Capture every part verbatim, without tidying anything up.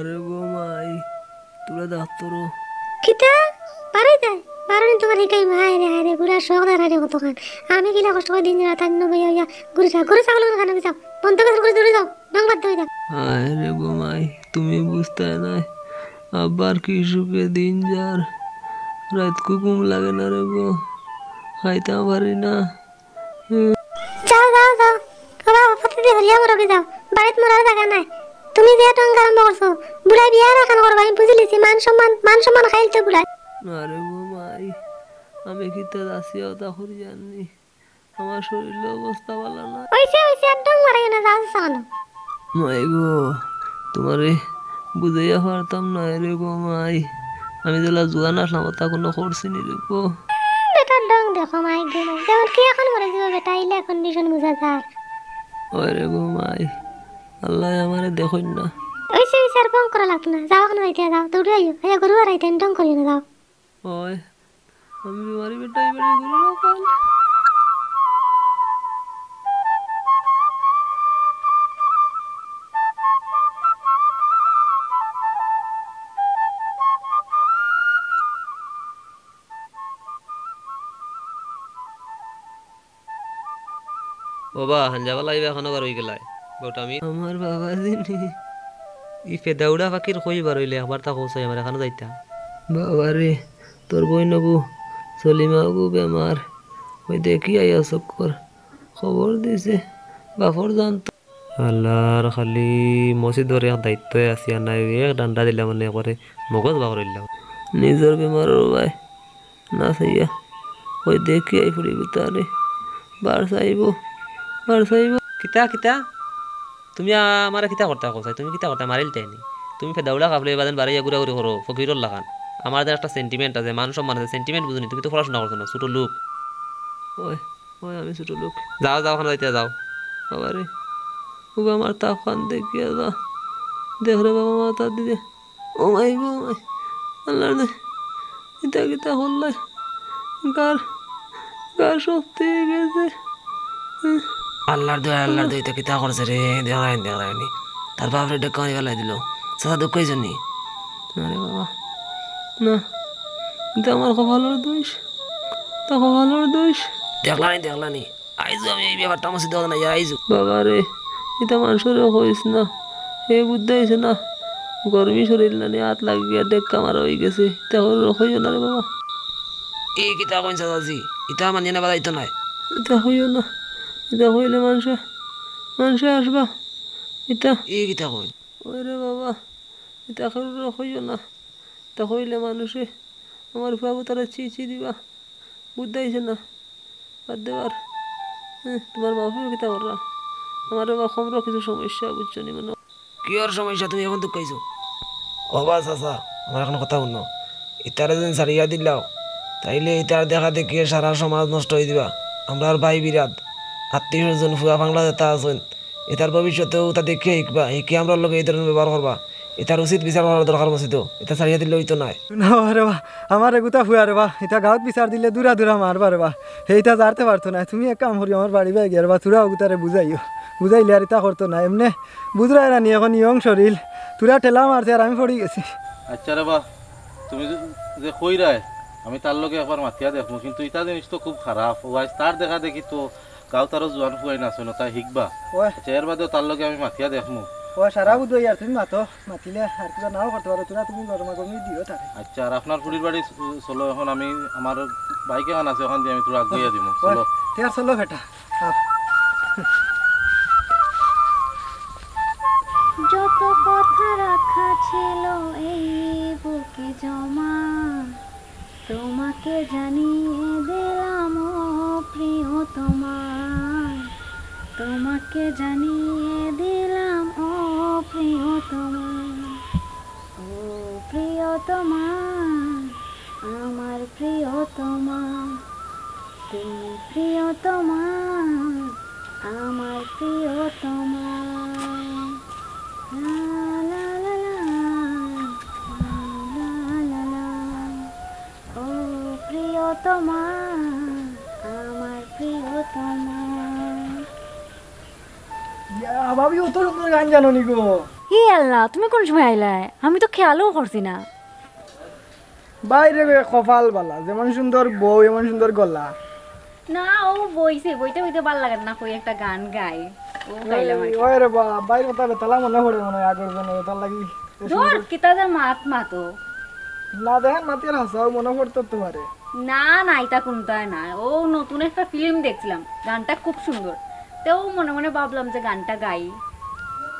রে গো মাই, তোরা ডাক্তারও। কিতা? বারই যায়? বারনি তোমার হিকাই মায় রে, আরে বুড়া শখ দেখায় রে কতখান। আমি কিলা কষ্ট করি দিন রাত আন্ন বইয়া বইয়া ঘুরি যা, ঘুরি ছাগল ঘুরি খানো যাও, বন্ধ করে ঘুরি দৌড়ি যাও, ঢং বাদ দে যাও। আয় রে গো মাই, তুমি বুঝতায় নায়, আব্বার কি সুখে দিন যার, রাইতকু ঘুম লাগে না রে গো, খাইতাম পারি না। যাও, যাও, যাও। বাবা, অপত্তি দিয়া হরিয়া মরো গি যাও। বাড়িত মরার জাগা নাই। তুমি যে ঢং আরম্ভ করছো, বুড়ায় বিয়া রাখান করবা, আমি বুঝিলিছি, মান সম্মান, মান সম্মান খাইল তো বুড়ায়। না রে গো মাই, আমি কিতা দাসিয়া ওটা করি জানি। আমার শরীরর অবস্থা ভালা না। অইছে, অইছে, আর ঢং মারাইও না, যাও, যাও, যাও। মাই গো, তোমারে বুঝাইয়া পারতাম না রে গো মাই। আমি যেলা জুয়ান আসলাম, তা কোনো করছি নি রে গো। বেটার ঢং দেখো মাই গো মাই। যেমন কি এখন মরে যাবো বেটা, ইলা condition বুঝা যায়। ওই রে গো মাই, আল্লায় আমারে দেখইন না। অইছে, অইছে, আর ঢং করা লাগতো না। যাও, এখন যাইতে যাও, দৌড়ে আইও। এই গরু আর আইতে ঢং করিও না, যাও। ওই, আমি বেমারি বেটা, এবারে গরু রাখাল। ও বা, হাঞ্জাবালা ইবা এখনো বার অই গেলায়। বউটা আমি আমার বাবা যিনি। ই ফেদাউড়া ফাকির কই বার অইলে একবার তা কও চাই আমার এখানো যাইতা। বাবা রে, তোর বইন অগু, সলিমা অগু বেমার। ওই দেখি আইয়া চক্কর। খবর দিছে। বাপর জান তো আল্লাহর খালি মসজিদর এক দায়িত্বে আছি আর নাই, এক ডান্ডা দিলাম মানে একবারে মগজ বাগর অইলাম। নিজর বেমারর বায় না চাইয়া, ওই দেখি আই ফুড়ি গুতারে। বার চাইবো, বার চাইবো। কিতা, কিতা? তুমি আ-, আমারে কিতা করতা কও চাই? তুমি কিতা করতা মারিলতায় নি? তুমি ফেদাউড়া কাপড় ইবাদিন বারইয়া ঘুরাঘুরি করো, ফকিরর লাখান। আমার যে একটা sentiment আছে, মান সম্মান আছে, sentiment বুঝো নি? তুমি তো পড়াশোনা করছো না, ছোট লোক। ওই, ওই আমি ছোট লোক। যাও, যাও, ওখানো যাইতে যাও। বাবা রে, ও আমার তাপ খান দেখিয়া যা। দেখ রে বাবা, মাথা দিদে। ও মাই গো মাই, আল্লাহর দোহাই, ইতা কিতা করলে? গার, গার শক্তি গেছে। আল্লাহর দোহাই, আল্লাহর দোহাই, ইতা কিতা করছে রে? দেখরায়নি, দেখরায়নি। তার বাপরে ধাক্কা মারি ফালাই দিল। চাচা দুঃখ হইছনি? না রে বাবা, না, ইতা আমার কপালর দোষ, তা কপালর দোষ। দেখলানি, দেখলানি, আইজু আমি এই ব্যাপারটা মসজিদ না, আইজু। বাবা রে, ইতা মানষরে কইস না। এ বুদ্ধি আইছে না। গরমি শরীর নানি আত লাগিয়া ধাক্কা মারা অই গেছে। ইতা কইও না রে বাবা। এ কিতা কইন চাচাজি? ইতা মানিয়া নেওয়া যাইতো নায়। ইতা কইও না। ইতা কইলে মানষে, মানষে আসবা। ইতা। এ কিতা কইন? ওই রে বাবা, ইতা কইও না। ইতা কইলে মানষে আমার ফুয়াগু তারে ছি ছি দিবা। বুদ্ধি আইছে না। বাদ দেবার। হ্যাঁ, তোমার বাপে কিতা কররা? আমার বাবা কমরও কিছু সমস্যা, বুঝছো নি মনে হয়। কিওর সমস্যা? তুমি এখন দুঃখ পাইছো? ও বা চাচা, আমার এখন কথা হুনো। ইতারে যদি ছাড়িয়া দিলাও, তাইলে ইতার দেখা দেখিয়ে সারা সমাজ নষ্ট হয়ে দিবা। আমরার ভাই বিরাদ, আত্মীয় স্বজন, ফুয়া ফাংলা যেতা আছইন, ইতার ভবিষ্যতেও তা দেখিয়া হিকবা, হিকিয়া আমরার লগে এই ধরনের ব্যবহার করবা। ইতার উচিত বিচার করার দরকার মসজিদো। ইতা ছাড়িয়া দিলে অইতো নায়। না রে বা, আমার এগুতা ফুয়া রে বা, ইতা গাঁওত বিচার দিলে দূরা দূরা মারবা রে বা। হে ইতা জারতে পারতো নায়। তুমি এক কাম করিও, আমার বাড়ি বায় গিয়া রে বা, থুড়া ওগুতারে বুঝাইও। বুঝাইলে আর ইতা করতো নায়। এমনে বুঝরায় না নি, এখন ইয়ং শরীল, থুড়া ঠেলা মারছে আর আমি পড়ি গেছি। আচ্ছা রে বা, তুমি যে, যে কইরায়, আমি তার লগে একবার মাতিয়া দেখমু, কিন্তু ইতা জিনিস তো খুব খারাপ। ও আইজ তার দেখা দেখি তো গাঁওত আরো জোয়ান ফুয়াইন আছইন, তাই হিকবা। ওই। আচ্ছা, এর বাদেও তার লগে আমি মাতিয়া দেখমু। ও সারা বুধ আর তুমি মাতো, মাতিলে আর কিবা নাও করতে পারো, থুড়া তুমি গরমা গরমি দিও তারে। আচ্ছা, আর আপনার ফুড়ির বাড়ি চ-, চলো, এখন আমি আমার বাইক এখান আছে, ওখান দিয়া আমি থুড়া আগুইয়া দিমু। ওই, চলো। তে আর চলো বেটা। আহ। যত কথা রাখা ছিল এই বুকে জমা, তোমাকে জানিয়ে দিলাম ও প্রিয়তমা, তোমাকে জানিয়ে দিলাম ও প্রিয়তমা, ও প্রিয়তমা, আমার প্রিয়তমা, তুমি প্রিয়তমা, আমার প্রিয়তমা। লা লা লা লা, লা লা লা লা। ও প্রিয়তমা, আমার প্রিয়তমা। ইয়া, ভাবি, অত সুন্দর গান জানো নি গো? হে আল্লাহ, তুমি কোন সময় আইলায়? আমি তো খেয়ালও করছি না। বাইরে কপাল বালা, যেমন সুন্দর বউ, এমন সুন্দর গলা। না, ও বইছে, বইতে বইতে ভালা লাগে না, কই একটা গান গাই, ও গাইলাম আর কি। ওই রে বা, বাইরে কথা বেতালা মনে পড়ে মনে হয় আগর জন্য, বেতাল লাগি। ধর, কিতা যে মাত মাতো। না দেখেন মাতিয়ার হাসাও মনে পড়তো তোমারে। না, না, ইতা কুনটায় না। ও নতুন একটা ফিল্ম দেখছিলাম, গানটা খুব সুন্দর। তেও মনে মনে ভাবলাম যে গানটা গাই।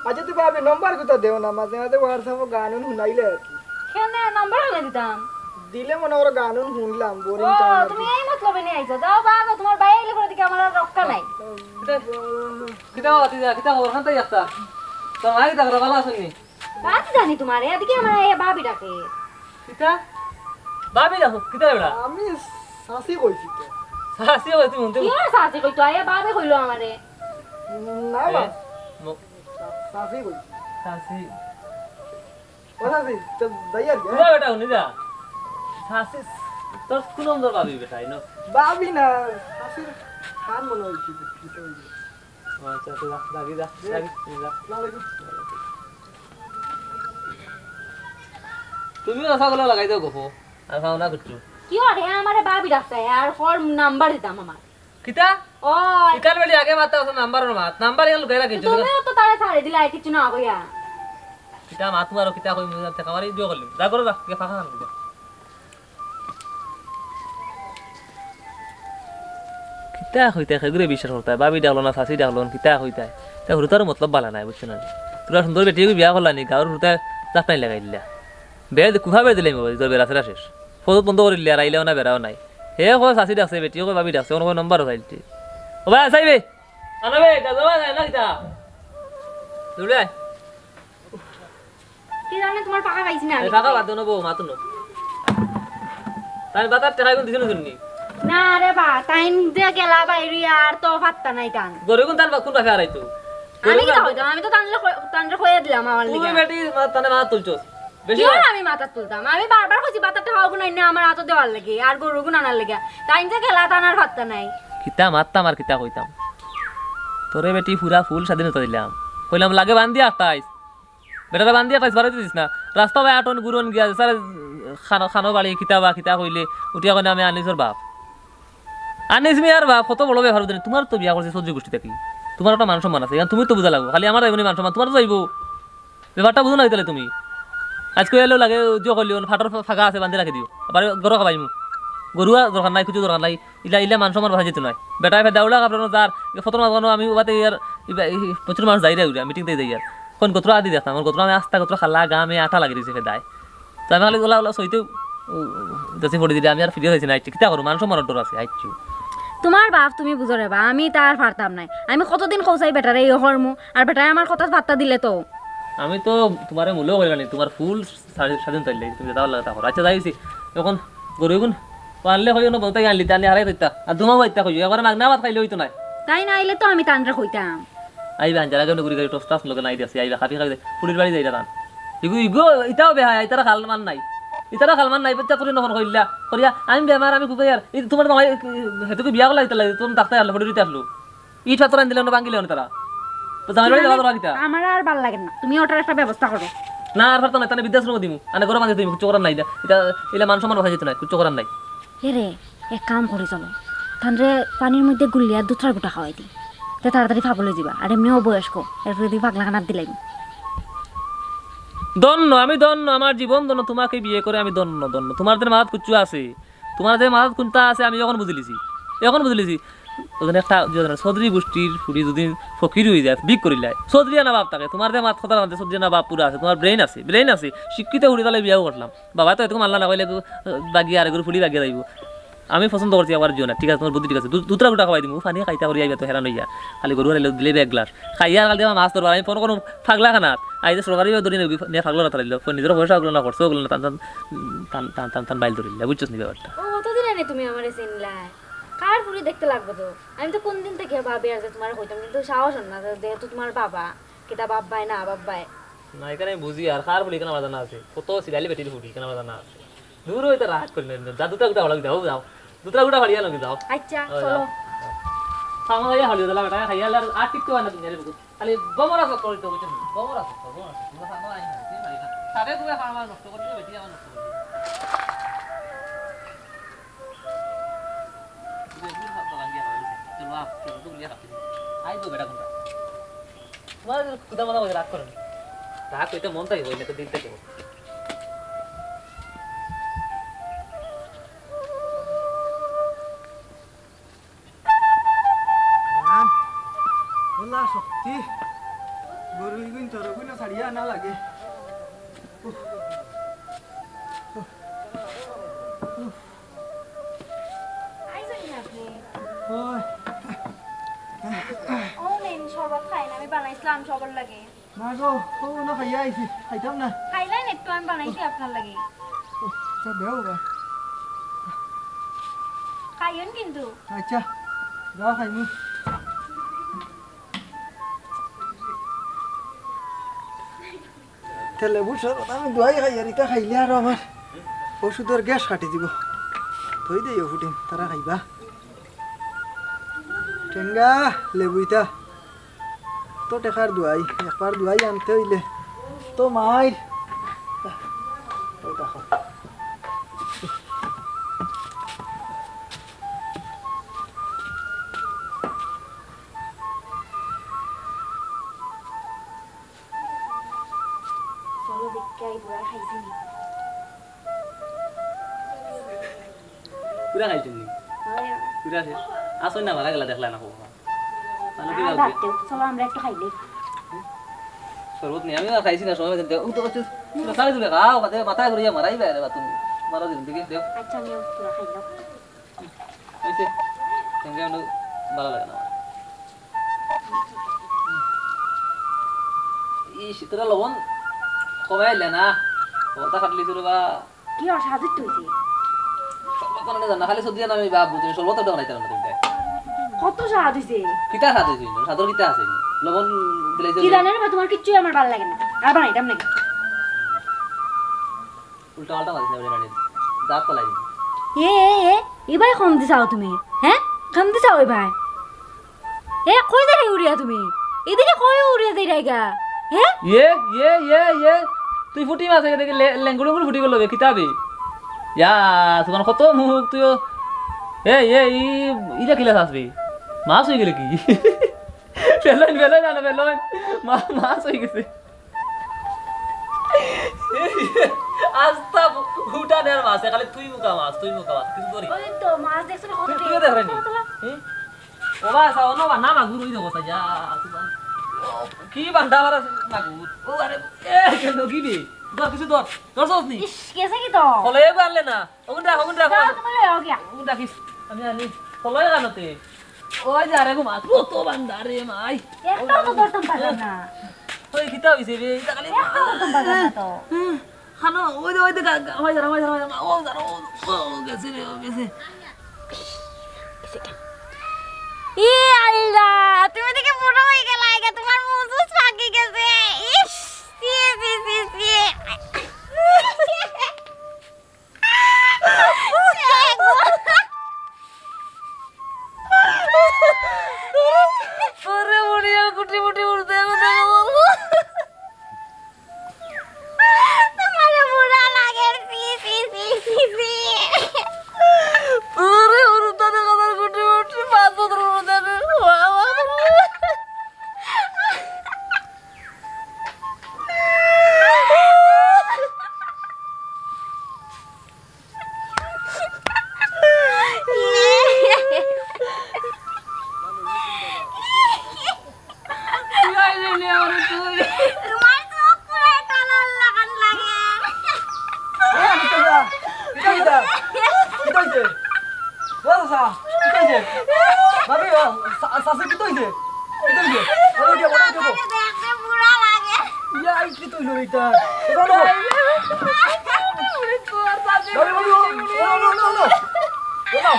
আচ্ছা, তো ভাবি, নম্বর কোথা দেও না, মাঝে মাঝে WhatsApp-ও গান উন হুনাইলে আর কি। কেনে, নম্বর কেনে দিতাম? দিলে মনে করো গান উন হুনলাম, boring ও, time আর তুমি কি। এই মতলবে নিয়ে আইছো। যাও বা, যাও, তোমার ভাই আইলে পরে দেখি আমার আর রক্ষা নাই। কিতা, কিতা বাবা, তুই যা, কিতা খবর, খান তাই একটা। তোর মা কিতা করে, ভালা আছইন নি? বাদ জানি তোমার, এদিকে আমার এই ভাবি ডাকে। কিতা? ভাবি ডাকো, কিতা বেটা? আমি চাচি কইছি তো। চাচি কইছি, হুনতে কি আর চাচি কইতো, আয়া ভাবি কইলো আমারে। না বা। এ, ম- চাচি কইছি। চাচি। ও চাচি, তো যাই আর কি, হ্যাঁ? কিতা বেটা, হুনি যা। চাচি, তোর কোন নম্বর ভাবি বেটা, ইনো? ভাবি না, চাচির খান মনে হইছে, কিতা হইছে? ও আচ্ছা, তো যা, যাবি যা, যাবি, যা। আসসালামু আলাইকুম। তুমিও আশা করে লাগাই দাও গফ, আর খাও না কিচ্ছু। কি ওরে, আমারে ভাবি ডাকছে, আর ওর নাম্বার দিতাম আমার। কিতা? ও, ইকান বেলি আগে মাতা আছে, নাম্বার ওর মাত, নাম্বার ইকান লুকাই রাখি। তুমিও তো তারে ছাড়ি দিলা, আর কিচ্ছু না কইয়া। কিতা মাত মারো, কিতা কই, মুই জানতে খামারে ইদিও করলি। যা করো, যা, গিয়া ফাঁকা খান। কিতা কইতায়, কেগুরে বিশ্বাস করতায়? ভাবি ডাকলো না, চাচি ডাকলো না, কিতা কইতায়? তে হুরুতার মতলব বালা নাই, বুঝছো না? তোরা সুন্দর বেটি বিয়া করলা নি, গাঁওর হুরুতায় জাফনাই লাগাই দিলা। বেড়া দে-, কুফা বেড়া দিলাই মগজ, তোর বেড়া ছেড়া শেষ। ফটো বন্ধ করিলে, আর আইলেও না, বেড়াও নাই। হে কয় চাচি ডাকছে, বেটি কয় ভাবি ডাকছে, অনো কয় নম্বরও চাইলছে। ও ভাই, চাইবে? আনা বে, গাজা ভাই, না কিতা? দৌড়ে আয়। কি জানে তোমার পাকা পাইছি না আমি। এই পাকা বাদ দেও না বউ, মাতো না। তাই বাতার টেকা এখন দিছো না শুননি? না রে বা, তাইন যে গেলা বাইরে আর তো পাত্তা নাই তান। গরু কোন তার বা-, কোন বাপে হারাইতো? আমি কিতা কইতাম? আমি তো তানরে কই-, তানরে কইয়া দিলাম আমার তুমি লিগা। বেটি মা-, তানে মাত তুলছো। বেশি কি আর মাত। আমি মাথাত তুলতাম? আমি বারবার কইছি বাতার টেকা ওগুন আইনে আমার আতো দেওয়ার লাগি, আর গরু গুন আনার লাগি। তাইন যে গেলা তান আর পাত্তা নাই। কিতা মাততাম আর কিতা কইতাম? তোরে বেটি পুরা ফুল স্বাধীনতা দিলাম। কইলাম লাগে বান্ধিয়া আটকাইস। বেটারে বান্ধিয়া আটকাইস, বারইতে দিস না। রাস্তা বায় আটন গুরন গিয়া, স্যার, খানো, খানো বাড়ি, কিতা বা, কিতা কইলে, উঠিয়া কইনা আমি আনিসর বাপ। আনিস মিয়ার বাপ, কত বড় ব্যাপার বুঝনি? তোমার তো বিয়া করছে চৌধুরী গোষ্ঠী থাকি। তোমার একটা মান সম্মান আছে, এখন তুমি তো বুঝা লাগবো। খালি আমার যাইবো নি মান সম্মান, তোমার তো যাইবো। ব্যাপারটা বুঝো না তাইলে তুমি। আইজকে এলেও লাগে, যে কইলে, ফাটর ফাঁকা আছে, বান্ধি রাখি দিও। আবার গরু খাবাইমু। গরু আর দরকার নাই, কিছু দরকার নাই। ইলা, ইলা মান সম্মান বাঁচা যেত নয়। বেটায় ফেদা উড়া কাপড় যার, এ ফতর মাছ বানো আমি উবাতে ইয়ার, ইবা, এই প্রচুর মানুষ যাই রে উড়া, মিটিং তে যাই আর। কোন গোত্র আদি দেখতাম, আমার গোত্র আমি আস্তা গোত্র খালা, গামে আটা লাগি দিছে ফেদায়। তো আমি খালি ওলা ওলা সইতেও, উ, উ, যাচ্ছি ফড়ি দিলে আমি আর ফিরিয়া যাইছি না, আইচ্ছি। কিতা করো, মান সম্মানর ডর আছে, আইচ্ছি। তোমার বাপ তুমি বুঝো রে বা, আমি তা আর পারতাম নাই। আমি কতদিন কৌসাই বেটারে ইয়ে করমু, আর বেটায় আমার কথাত পাত্তা দিলে তো। আমি তো তোমারে মূলেও কইলাম নি, তোমার ফুল স্বাধীন, স্বাধীন তাইলে, তুমি যেটা ভালা লাগে তা করো। আচ্ছা, যাই হইছে, এখন গরু এখন পারলে কইও না, বলতে আনলি, তাহলে হারাই দিতা। আর দুমা বাইতা কইও, একবারে মাগনা ভাত খাইলে হইতো না। তাই না আইলে তো আমি তানরে কইতাম। আইবা, আঞ্জারা কেউ ঘুরি গাড়ি টস টাস লগে নাই দিছি, আইবা, খাবি খাবি, ফুলির বাড়ি যাইরা তান। ইগু, ইগু, ইতাও বেহায়া, ইতারা খাল মান নাই। ইতারা খাল মান নাই, বাচ্চা তুলি নখন কইলা। করিয়া, আমি বেমার, আমি কুকাইয়ার। এই তোমার মামাই, হেতুকে বিয়া করলা ইতার লাগি, তুমি ডাক্তার আনলো, ফটো দিতে আসলো। ইট পাথর আন দিলে না, ভাঙিলে না তারা। তো জামাই বাড়ি যাওয়া দরকার কিতা? আমার আর ভালা লাগে না, তুমি ওটার একটা ব্যবস্থা করো। না, আর পারতাম না, তানে বিদ্যাশ্রম দিমু। আনে গরম আনতে দিমু, কিচ্ছু করার নাই। ইটা, ইটা, ইলা মান সম্মান বাঁচা যেত না, কিচ্ছু করার নাই। এরে, এক কাম করি চলো, তানরে পানির মধ্যে গুলিয়া দুধর গুটা খাওয়াই দি, তে তাড়াতাড়ি পাগল হয়ে যাবা। আর এমনিও বয়স্ক, এরপরে দি পাগলা কানাত দিলাই। ধন্য, আমি ধন্য, আমার জীবন ধন্য, তোমাকে বিয়ে করে আমি ধন্য, ধন্য। তোমার যে মাথাত কুচ্ছু আছে, তোমার যে মাথাত কুন্তা আছে, আমি এখন বুঝিলিছি, এখন বুঝিলিছি। ওই জন্য একটা, যে ওই জন্য চৌধুরী গোষ্ঠীর ফুড়ি যদি ফকির হয়ে যায়, বিক করিলায়, চৌধুরী না বাপ থাকে, তোমার যে মাত কথা মানতে চৌধুরী না বাপ পুরা আছে, তোমার ব্রেইন আছে, ব্রেইন আছে, শিক্ষিত ফুড়ি তাহলে বিয়াও করলাম। বাবা তো এতক্ষণ মানলা না কইলে, বাগিয়ে আরেকগুলো ফুড়ি বাগিয়ে যাইব। আমি পছন্দ করছি আবার জিও না, ঠিক আছে, তোমার বুদ্ধি ঠিক আছে। দু-, দুতরা গুটা খাওয়াই দিমু, পানি খাইতা করি আইবা তো হেরান হইয়া। খালি গরু আনিলে দিলে এক গ্লাস। খাইয়া আর খালি আমার মাছ ধরবা, আমি ফোন করুন, পাগলা খানাত। আইতে সরকারি ধরি না, নিয়ে পাগলা না তারাইলো। ফোন নিজের পয়সা ওগুলো না করছে, ওগুলো না, টান, টান, টান, টান, টান, টান বাইল ধরিলে, বুঝছস নি ব্যাপারটা? ও, কতদিন আনে তুমি আমার চিনলাই? কার ফুড়ি দেখতে লাগবো তো? আমি তো কোন দিন থেকে ভাবি আর যে তোমার কইতাম, কিন্তু সাহস হয় না, যে যেহেতু তোমার বাবা, কিতা বাপ ভাই না, বাপ ভাই। না, এখানে বুঝি আর কার ফুড়ি কেন বাজানা আছে? কত সিরিয়ালি বেটির ফুড়ি কেন বাজানা আছে? দূর হইতে রাগ করি না, যা দুটা গুটা ভালো যাও, যাও। দুটা গুটা বাড়িয়া লগে যাও। আচ্ছা, ও, চলো। যাও। খামা খাইয়া হলি দিলা বেটা, খাইয়া আর, আর টিকতে পারে না দুনিয়ার বুকুত। খালি বমরা চক্কর দিতে বুঝছো নি? বমরা চক্কর, বমরা চক্কর। তুমি খামা আইন না, তুমি পারি না। সাবে তুমি খামা নষ্ট করে দিও, বেটি আমার নষ্ট করে দিও। তুমি একটু খাপ তো লাগিয়ে খাওয়া দিছে। চলো, আপ, চলো, তো গুলিয়ে খাপ দিছে। আই তো বেটা কোনটা? তোমার কুদা মাথা বসে রাগ করো না। রাগ হইতে মন তাই হইলে তো দিন থেকে হোক। রাম, ওলা শক্তি, গরু ইগুন চরগুন ছাড়িয়া না লাগে। উফ। উফ। উফ। আইছেন নি আপনি? ওই। ও নেন, শরবত খাইন, আমি বানাইছিলাম সবার লাগে। না গো, ও না খাইয়া আইছি, খাইতাম না। খাইলেন একটু, আমি বানাইছি আপনার লাগি। ও, আচ্ছা, দেও বা। খাইয়েন কিন্তু। আচ্ছা, দাও খাইমু। তে লেবুর শরবত আমি দুয়াই খাই, আর ইটা খাইলে আরো আমার ওষুধর গ্যাস কাটি দিব। থই দেই ও ফুটিন, তারা খাইবা। টেঙ্গা, লেবু ইটা। তো টেকার দুয়াই, একবার দুয়াই আনতে হইলে তো মাইর। ওই দেখো। চলো দেখি, এই বুড়া খাইছে নি? পুরা খাইছেন নি? হয়। পুরা শেষ। আসল না মারা গেলা, দেখলা না কখন? তাহলে কি আর লাগবে? বাদ দেও, চলো আমরা একটু খাইলে। শরবত নেই, আমি আর খাইছি না, সময় দেন। ও তো হচ্ছে, তুমি খালি তুমি খাও, খাতে মাথা ঘুরিয়ে মারাই বাইরে বা তুমি। মারা দিন, দেখি দেও। আচ্ছা, আমি পুরা খাইলাম। হইছে? সঙ্গে আমরা ভালো লাগে না আমার। ইস, তোরা লবণ কমাই আইলে না। লবণটা কাটলি তোর বা। কি অসাধু তুই যে? শরবত বানানো জানো না, খালি সবজি বানানো আমি বাপ বুঝি, শরবত একটা বানাইতে পারো না তুমি তাই। কত স্বাদ হইছে। কিতা স্বাদ হইছে? স্বাদর কিতা আছে? লবণ দিলে কি জানো না, তোমার কিচ্ছুই আমার ভালো লাগে না। আর বানাইতাম নাকি? উল্টা পাল্টা মারিস না, বেটা, দাঁত ফালাই দিবি। এ, এ, এ, এ ভাই কম দিছাও তুমি, হ্যাঁ? কম দিছাও এ ভাই। এ, কই যাই উড়িয়া তুমি? এদিকে কই উড়িয়া যাই রাইগা? হ্যাঁ? এ, এ, এ, এ, তুই ফুটি মাছ এদিকে লে-, লেঙ্গুড়ি ফুটি করলো বে, কিতাবে? ইয়া, তোমার কত মুখ তুইও। এ, এ, ই, ইটা কিলা চাস বে? মাছ হয়ে গেলে কি? ফেলইন, ফেলইন, আনো, ফেলইন। মা-, মাছ হয়ে গেছে। আস্তা উঠানের মাছ, খালি তুই মুখা মাছ, তুই মুখা মাছ, কিছু ধরি। ওই তো মাছ দেখছো না, কত তুই, তুইও দেখ রে নি। তোলা, তোলা। হুম? ও বা, সা-, ও না বা, না মাগুর, ওই দেখো, সা-, যা, কি বান্দা মারা মাগুর। ও আরে, এ, কেন কি বে? ধর, কিছু ধর, ধরছস নি? ইস, গেছে কি তো? ফলে এগো আনলে না। ওগুন রাখ, ওগুন রাখ, যাও, ওগুন। তুমি লও গিয়া। ওগুন রাখিস, আমি আনি। ফলয় কানোতে? ওই যে আরেকগু মাছ, কত বান্দা রে মাই। একটাও তো ধরতাম পারলাম না। ওই কিতা হইছে রে? ইটা খালি একটাও ধরতাম পারলাম না তো। হুম, খানো, ওই যে, ওই যে গা-, গা-, ওই যারা, ওই যারা, ওই যারা, ও যারা, ও, ও গেছে রে, ও গেছে। ই আল্লাহ, তুমি দেখি বুড়া হয়ে গেলা, আগে তোমার মুজুজ পাকি গেছে। ইস, ছি, ছি, ছি, ছি। ওরে বুড়িয়া কুটি মুটি উঠতে এখন দেখো বাবু। তোমার বুড়া লাগে, ছি, ছি, ছি, ছি, ছি। ওরে উরুতা দেখো তার কুটি মুটি, পাঁচ বছর উরুতা দেখো, বাবা। তোমার চোখ পুরাই কালার লাগান লাগে। এ, আমি তো না। কিতা, কিতা? কিতা হইছে? ও, চাচা, কিতা হইছে? ভাবি, ও, চা-, চাচা, কিতা হইছে? কিতা হইছে? ওরে, উঠে, ওরে, উঠে, উঠে। দেখতে বুড়া লাগে। ইয়া, এই কিতা হইলো রে ইটা? এ, বাবা। ভাবি, ভাবি, ও, ও, ও, ও, ও। ও, মা।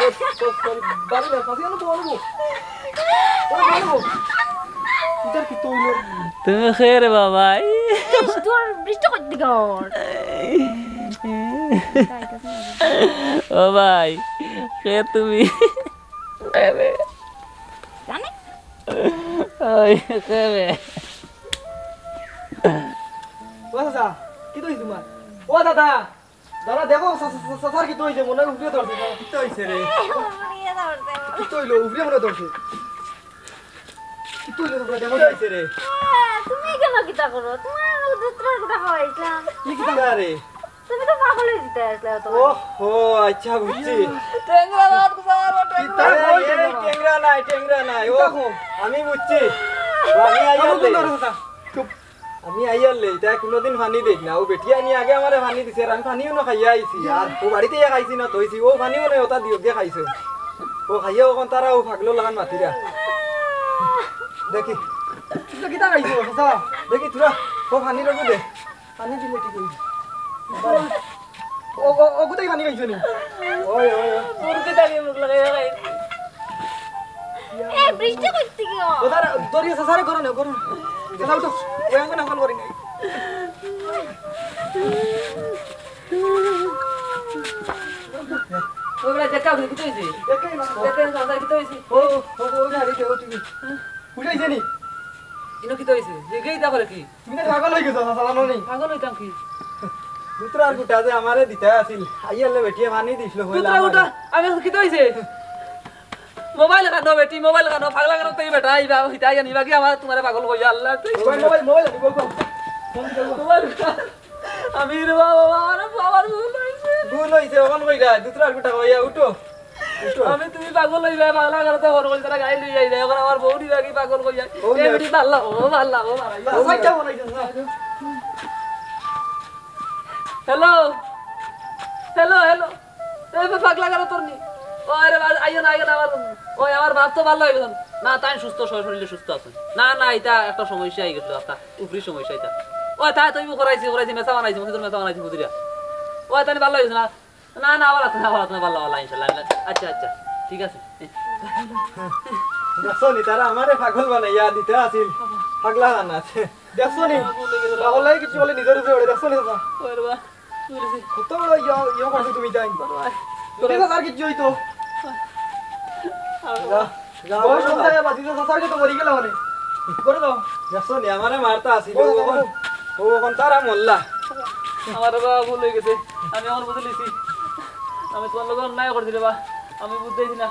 ও, ও, ও, বাড়ি যা, চাচি, আনো তো, আনো তো। ও, আনো তো। ইটার কিতা হইলো? তুমি খেয়ে রে বাবা। ইস, তোর বৃষ্টি করতে গর। ও ভাই, কে তুমি? কে রে? ওই, কে রে? ও চাচা, কিতা অইছে তুমার? ও দাদা, দাদা দেখো, চা-, চা-, চা-, চাচার কিতা অইছে? মনে অয় উফরে ধরছে। কিতা অইছে রে? উফরে ধরছে। কিতা অইলো? উফরে মনে অয় ধরছে। কিতা অইলো তুমরা? দেখো। কিতা অইছে রে? এ, তুমি কেনে কিতা করো? তুমার দুত্রার গুটা খাওয়াইছলাম। কি কিতা রে? তুমি তো পাগল অই যিতায় আছলায় অত। ও, ও, আচ্ছা, বুঝছি। টেংরা বাদ গুজা, টেংরা। কিতা কও, এই, এই, টেংরা? টেংরা নায়, টেংরা নায়। ও, কিতা কও? আমি বুঝছি। ও, আমি আইয়ার লে। চুপ। আমি আইয়ার লে, ইতায় কুনুদিন পানি দেইন না। অউ বেটিয়ে আনি আগে আমারে পানি দিছে, আর আমি পানিও না খাইয়া আইছি। আর অউ বাড়িত ইয়া খাইছি না, থইছি। অউ পানিও নাই, অটা দিও, দিয়া খাইছে। অউ খাইয়া অখন তারা অউ পাগলর লাখান মাতিরা। দেখি। ইতা কিতা খাইছো, চাচা? দেখি, থুড়া, অউ পানি রকু দে। পানি দিলে ঠিক অইবো। ও, ও, ও, কোথায় পানি খাইছো নি? ওই, ওই, ওই। তোর কি দাঁড়িয়ে মুখ লাগাই খাই? এ, বৃষ্টি করতে গিয়ে। ও, দাঁড়া, দড়ি আছে, স্যার, করো না, করো না। চাচা, উঠো। ওই আঙ্গুল আঙ্গুল করি নাই। ওই বেটা, দেখা, ওখানে কিতা অইছে? দেখাই না। দেখা, চাচা, কিতা অইছে? ও, ও, ও, ওই গাড়ি, ও, টিভি। উঠাইছে নি? ইনো কিতা অইছে? দেখেই তা করে কি? তুমি তো পাগল অই গেছো, চাচা, জানো নি? পাগল অইতাম কি? দুতরার গুটা যে আমারে দিতা আছিল, আইয়ারলে বেটিয়ে পানি দিছিল, হইলা দুতরার আমারে। গুটা? আমি আছি, কিতা অইছে? মোবাইল কানো বেটি, মোবাইল কানো, পাগলা কানো তুই বেটা, ইবা, হিতা ইয়া নিবা কি আমার তুমারে পাগল কইয়া, আল্লাহ, তুই mobile, mobile, mobile, mobile, mobile. Mobile কান। আমি রে বাবা, আমার, আমার ভুল অইছে। ভুল অইছে, অখন কইরা, দুতরার গুটা কইয়া, উঠো। আমি তুমি পাগল অইবা, পাগলা করতে হর কইল তারা গাই লই যাই, অখন আমার বউ দিবা কি পাগল কইয়া। বউ এ নেই। বেটি পাল্লা, ও পাল্লা, ও পাল্লা। ও ভাই, কেমন আইছেন, স্যার? Hello, hello, hello. এ বে পাগলা করো তোর নি। ও আরে বা-, আইও না, আইও না আমার। ওই আমার বাপ তো ভালা অইগেছইন। না, তাই সুস্থ, শ-, শরীরে সুস্থ আছইন। না, না, ইতা একটা সমস্যা অইগেছিল, একটা উপরি সমস্যা ইতা। ও তাই তুই করাইছি, করাইছি, মেসা বানাইছি, মসজিদর মেসা বানাইছি, বুঝিরা। ও তাই ভালা অইগেছে না? না, না, আবার আছে না, আবার আছে না, ভালা, ভালা, ইনশাআল্লাহ, ইনশাআল্লাহ। আচ্ছা, আচ্ছা, ঠিক আছে। দেখছো নি, তারা আমারে পাগল বানাইয়া দিতা আছিল। পাগলা বানাছে। দেখছো নি? পাগল লাগে কিছু বলে নিজের উপরে ওরে, দেখছো নি চাচা? ওরে বা, বুঝেছি। কত বড় ইয়া, ইয়া করছো তুমি তাই? ওরে বা। যদি চাচার কিছু অইতো। আর যা, যা, বয়স যা। কম থাকে, বাঁচি তো চাচার তো মরি গেল মানে। করে দাও। দেখছো নি, আমারে মারতা আছিল। বলো, ও বলো। অখন, ও অখন তারা মরলা। আমার বাবা ভুল অইগেছে, আমি অখন বুঝিলিছি। আমি তুমার লগে অন্যায় করছি রে বা, আমি বুঝতেছি না।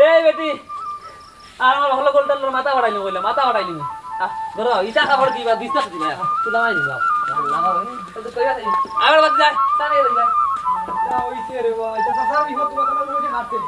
এই বেটি, আর আমার হলো গোলটার মাথা ফাটাইলি কইলা, মাথা ফাটাইলি। আহ, ধরো, ইটা খাবার দিবা, দিস না দিবা। তুই দামাই দিবা। আল্লাহ, তো কইবা, আবার বাদ যায়, তারে দিবা। ইটা অইছে রে বা, ইটা চাচা বিপদ তোমার কাছে হাতে।